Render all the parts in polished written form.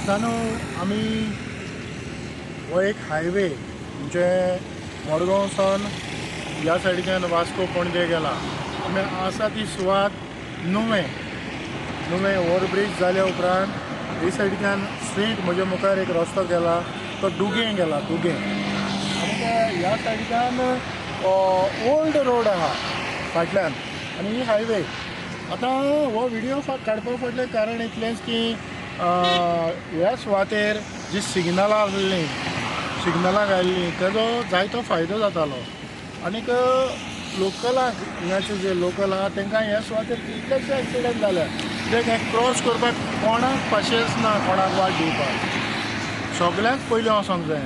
दोस्तानो, आमी हो एक हायवे म्हणजे मडगांव सावन ह्या सायडीच्यान वास्को पणजे गेला. आमी आसा ती सुवात नुवें नुवें ओवरब्रीज जाल्या उपरांत हे सायडीच्यान स्ट्रीट म्हज्या मुखार एक रस्तो गेला तो दुगें गेला, दुगें. आनी ह्या सायडीच्यान ओल्ड रोड आहा फाटल्यान आनी ही हायवे. आतां हो व्हिडियो काडपा फाटलें कारण इतलेंच की ह्या सुवातेर जी सिग्नलां आसलीं, सिग्नलां घाल्लीं तेजो जायतो फायदो जातालो आनीक लोकलांक, हिंगाचे जे लोकल आहा तांकां ह्या सुवातेर कितलेशे एक्सिडंट जाल्या. कित्याक हें क्रॉस करपाक कोणाक पाशेंस ना, कोणाक वाट दिवपाक. सगळ्यांक पयलीं वचोंक जाय.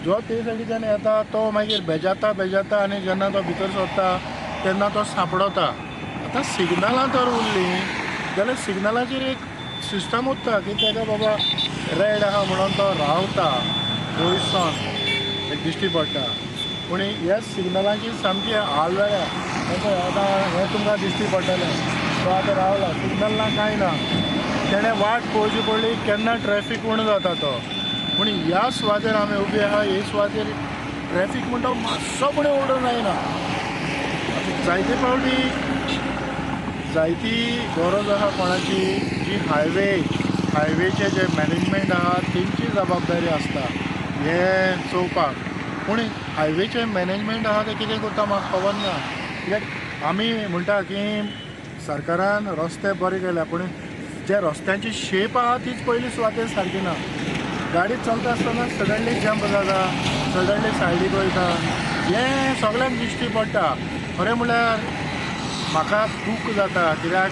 जो ते सायडीच्यान येता तो मागीर बेजाता बेजाता आनी जेन्ना तो भितर सरता तेन्ना तो सांपडता. आतां सिग्नलां तर उरलीं जाल्यार सिग्नलाचेर एक सिस्टम उरता की तेका बाबा रेड आहा म्हणून तो रावता, पयसान एक दिश्टी पडटा. पूण ह्या सिग्नलांची सामकी हाल जाल्या. आतां हें तुमकां दिश्टी पडटलें, तो आतां रावला, सिग्नल ना कांय ना, तेणें वाट पळोवची पडली केन्ना ट्रॅफीक उणो जाता तो. पूण ह्या सुवातेर आमी उबी आहा, हे सुवातेर ट्रॅफीक म्हणटा मातसो पण उणो जायना. जायते फावटी जायती गरज आहा कोणाची, जी हायवे हायवेचे जे मॅनेजमेंट आहा तेंची जबाबदारी आसता हें चोवपाक. पूण हायवेचें मॅनेजमेंट आहा तें कितें करता म्हाका खबर ना. कित्याक आमी म्हणटा की सरकारान रस्ते बरे केल्या, पूण जे रस्त्यांची शेप आहा तीच पयली सुवातेर सारकी ना. गाडी चलता आसतना सडनली जंप जाता, सडनली सायडीक वयता, हें सगळ्यांक दिश्टी पडटा. खरें म्हणल्यार म्हाका दूख जाता कित्याक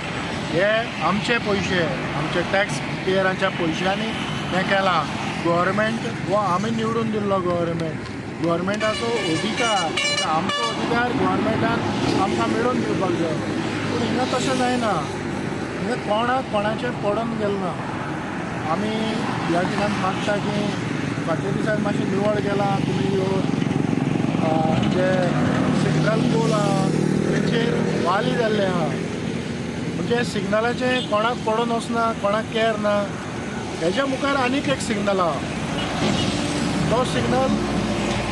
हे आमचे पयशे, आमचे टॅक्स पेयरांच्या पयशांनी हें केलां. गव्हर्मेंट हो आमी निवडून दिल्लो गव्हर्मेंट, गव्हर्मेंटाचो अधिकार, आमचो अधिकार गव्हर्मेंटान आमकां मेळोवन दिवपाक जाय. पूण हिंगा तशें जायना. हिंगा कोणाक कोणाचें पडून गेलें ना. आमी ह्या ठिकाण मागता की फाटल्या दिसान मातशें निवळ गेलां, तुमी ह्यो जे सिग्नल पोल आहा तेंचेर वाली जाल्ले आहा, म्हणजे सिग्नलाचें कोणाक पडून वचना, कोणाक कॅर ना. हेज्या मुखार आनीक एक सिग्नल आहा, तो सिग्नल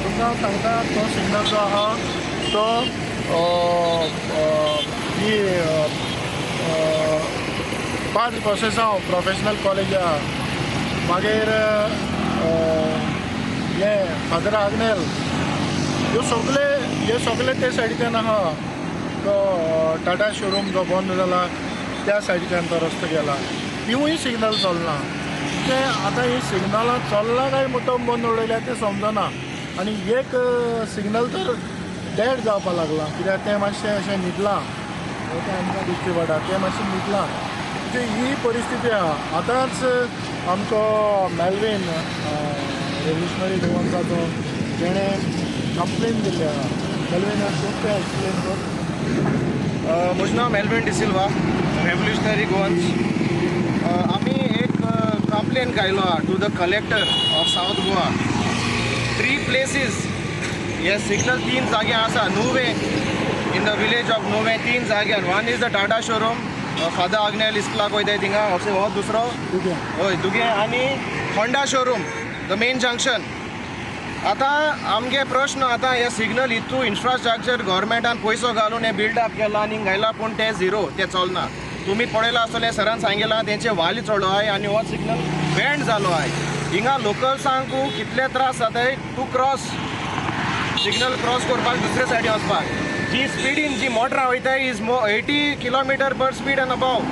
तुमकां हांव सांगता, तो सिग्नल जो आहा तो ही पांच प्रोसेसांव प्रोफेशनल कॉलेज आहा, मागीर हें फादर आग्नेल, ह्यो सगळे हे सगळे ते सायडीच्यान आहा. तो टाटा शोरूम जो बंद जाला त्या सायडीच्यान तो रस्तो गेला, तिवूय सिग्नल चलना. ते आतां ही सिग्नलां चल्लां काय मुद्दम बंद उडयल्या तें समजना. आनी एक सिग्नल तर डेड जावपाक लागलां, कित्याक तें मातशें अशें न्हिदलां, तें आमकां दिश्टी पडटा, तें मातशें न्हिदलां. म्हणजे ही परिस्थिती आहा. आतांच आमचो मेल्वीन रेव्होल्युशनरी गोवन्साचो जेणें कंप्लेन दिल्ली आहा. मेल्वीन तूं तें एक्सप्लेन कर. म्हजें नांव मेल्वीन डिसिल्वा, रेव्होल्युशनरी गोवन्स. आमी एक कंप्लेन घायलो आहा to the collector of South Goa. 3 places हे सिग्नल 3 जाग्यार आसा. Nuvem, in the village of Nuvem 3 जाग्यार. 1 is the Tata showroom, Father Agnel इस्कुलाक वयताय थिंगा, हो दुसरो हय दुगें, आनी Honda showroom the main junction. आतां आमगे प्रश्न आतां हे सिग्नल हितू इन्फ्रास्ट्रक्चर गव्हर्मेंटान पयसो घालून हें बिल्डअप केलां आनी घायलां, पूण तें झिरो, तें चलना. तुमी पळयलां आसतलें, सरान सांगिलां तेंचे वाली चडो आहाय आनी हो सिग्नल बँड जालो आहाय. हिंगा लोकल्सांकू कितले त्रास जाताय टू क्रॉस सिग्नल क्रॉस करपाक, दुसरे सायडीन वचपाक. जी स्पिडीन जी मोटरां वयताय is mo 80 kilometre per speed and above.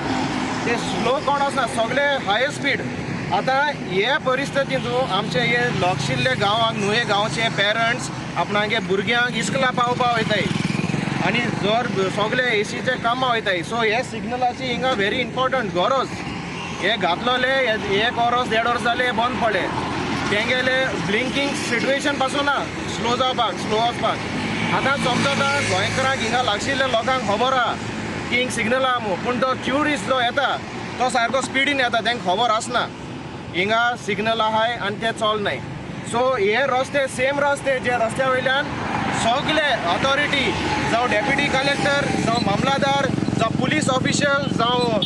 ते स्लो कोण वचना, सगळे हाय स्पीड. आतां हे परिस्थितींतू आमचे हे लागशिल्ले गांवांक, नुवें गांवचे पेरंट्स आपणागे भुरग्यांक इस्कुला पावपा वयताय आनी जर सगळे एसीचे कामां वयताय. सो हे सिग्नलाची हिंगा व्हेरी इम्पॉर्टंट गरज. हे घातलोले एक वरस देड वर्स जालें बंद पडले, तेंगेले ब्लिंकींग सिट्युएशन पासून ना स्लो जावपाक, स्लो वचपाक. आतां समजता गोंयकारांक हिंगा लागशिल्ल्या लोकांक खबर आहा की हिंग सिग्नल आहा म्हूण, पूण तो ट्युरिस्ट जो येता तो सारको स्पिडीन येता, तेंका खबर आसना हिंगा सिग्नल आहाय आनी ते चलनाय. सो हे रस्ते सेम रस्ते जे रस्त्या वयल्यान सगळे ऑथॉरिटी, जावं डेप्युटी कलेक्टर, जावं मामलादार, जावं पुलीस ऑफिशियल, जावं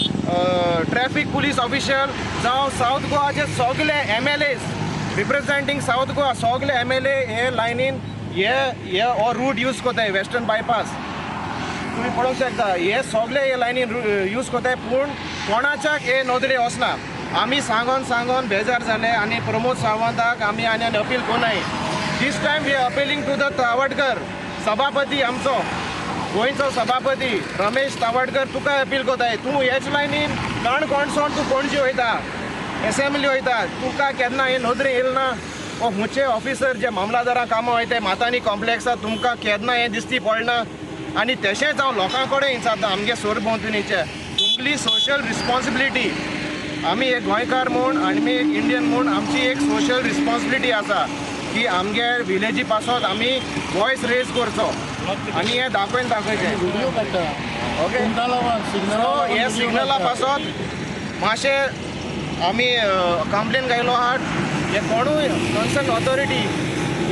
ट्रॅफिक पुलीस ऑफिशियल जावं सावथ गोवाचे सगळे MLAs representing south Goa सगळे MLA हे लायनीन हे हे हो रूट यूज कोताय वेस्टर्न बायपास तुमी पळोवंक शकता हे सगळे हे लायनीन यूज कोताय पूण कोणाच्याक हे नदरे वचना. आमी सांगोन सांगोन बेजार जाले आनी प्रमोद सावंताक आमी आनी आनी appeal कोनाय. This time we are appealing to the Tawadkar सभापती आमचो गोंयचो सभापती रमेश तावडकर तुका अपील कोताय तूं हेच लायनीन काणकोणसोन तूं पणजी वयता एसेंब्ली वयता तुका केन्ना हे नदरे येयल ना ओ खंयचे ऑफिसर जे मामलादारां कामां वयता मातानी कॉम्प्लेक्साक तुमकां केन्ना हें दिसती पडना. आनी तशेंच हांव लोकां कडेन विचारता आमगे सरभोंवतणीचे तुमगेली सोशल रिस्पॉन्सिबिलिटी आमी एक गोंयकार म्हूण आनी आमी एक इंडियन म्हूण आमची एक सोशल रिस्पॉन्सिबिलिटी आसा की आमगे विलेजी पासत आमी वॉयस रेज करचो आनी हें दाखोवन दाखयचें. ओके सो हे सिग्नला पासत मातशें आमी कंप्लेन घायलो आहा हे कोणूय कन्सर्न ऑथॉरिटी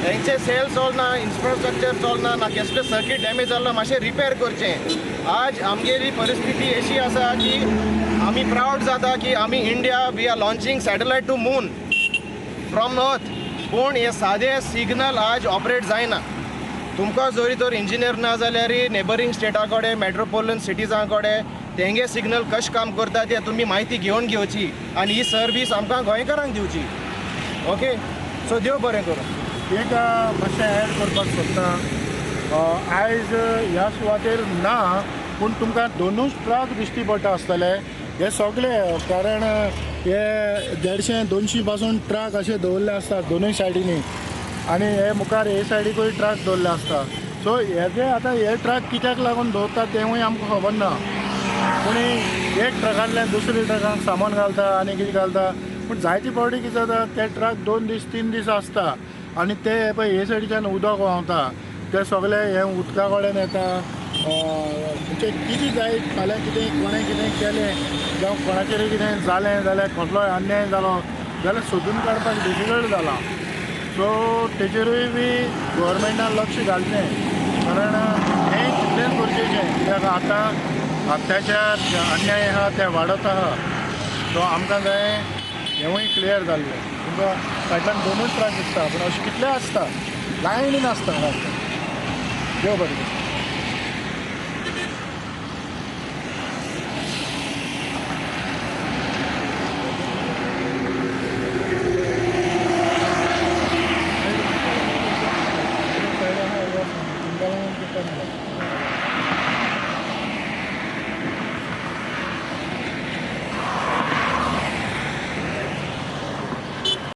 हेंचे सेल चलना इन्फ्रास्ट्रक्चर चलना ना कसले सर्कीट डॅमेज जाल्लो मातशें रिपेर करचें. आज आमगेली परिस्थिती अशी आसा की आमी प्रावड जाता की आमी India we are launching satellite to moon from earth पूण हे सादे सिग्नल आज ऑपरेट जायना. तुमकां जरी तर इंजिनियर ना जाल्यार नेबरींग स्टेटा कडेन मेट्रोपोलिटन सिटीजां कडेन तेंगे सिग्नल कशें काम करता ते तुमी म्हायती घेवन घेवची आनी ही सर्वीस आमकां गोंयकारांक दिवची. ओके सो देव बरें करूं. एक मातशें एड करपाक सोदता आयज ह्या सुवातेर ना पूण तुमकां दोनूच ट्रक दिश्टी पडटा आसतले हे सगळे कारण हे 150-200 पासून ट्रक अशे दवरले आसतात दोनूय सायडींनी आनी हे मुखार हे सायडीकूय ट्रक दवरले आसता. सो हेजे आतां हे ट्रक कित्याक लागून दवरतात तेंवूय आमकां खबर ना. पूण एक ट्रकांतल्यान दुसऱ्या ट्रकांक सामान घालता आनी कितें घालता पूण जायते फावटी कितें जाता ते ट्रक 2 दीस 3 दीस आसता आनी ते पळय हे सायडीच्यान उदक व्हांवता ते सगळे हे उदका कडेन येता म्हणजे कितें जायत फाल्यां कितें कोणें कितें केलें जावं कोणाचेर कितें जालें जाल्यार कसलोय अन्याय जालो जाल्यार सोदून काडपाक डिफिकल्ट जालां. सो तेचेरूय बी गव्हर्मेंटान लक्ष घालचें कारण हें तितलेंच गरजेचें कित्याक आतां अत्याचार अन्याय आहा ते वाडत आहा. सो आमकां जाय हेंवूय क्लियर जाल्लें. तुमकां फाटल्यान दोनूच ट्रक दिसता पूण अशें कितले आसता लायनीन आसता. देव बरें करूं.